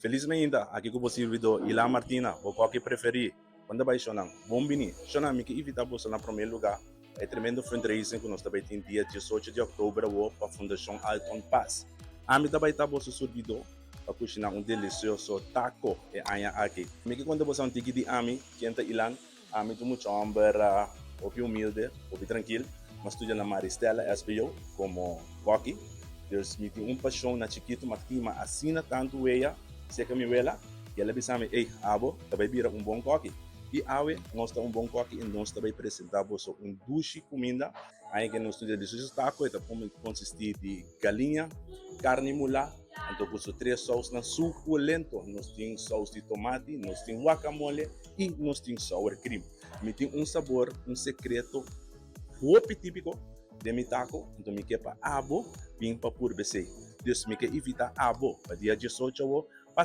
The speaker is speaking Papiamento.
Felis mainta, aki ku bo sirbidó Ilan Martina, bo kòki preferí. Kon ta bai shownan? Bon bini! Shownan, mi ke invitá boso na promé lugá pa e tremendo fundraising ku nos ta bai tin dia 18 di òktober awor pa Fundashon Alton Paas. Ami ta bai ta boso sirbidó pa kushiná un delisioso taco e aña aki. Mi ke konta boso un tiki di ami, ken ta Ilan. Ami ta un mucha hòmber hopi humilde, hopi trankil. Mi a studia na Maristella SBO komo kòki. Dus mi tin un pashon na chikitu, mi a kima asina tantu wea serka mi wela i el a bisa mi, Ey, abo ta bai bira un bon kòki. I awe nos ta un bon kòki i nos ta bai presentá boso un dushi kuminda. Aña ke nos studia delicioso taco e ta konsistí di galiña, karni mulá, anto ku su tres sousnan sukulento. Nos tin sous di tomati, nos tin wakamole i nos tin sour cream. Mi tin un sabor, un sekreto hopi típiko den mi taco, anto mi ke pa abo bin pa purba esei. Dus mi ke invitá abo pa dia 18 awo.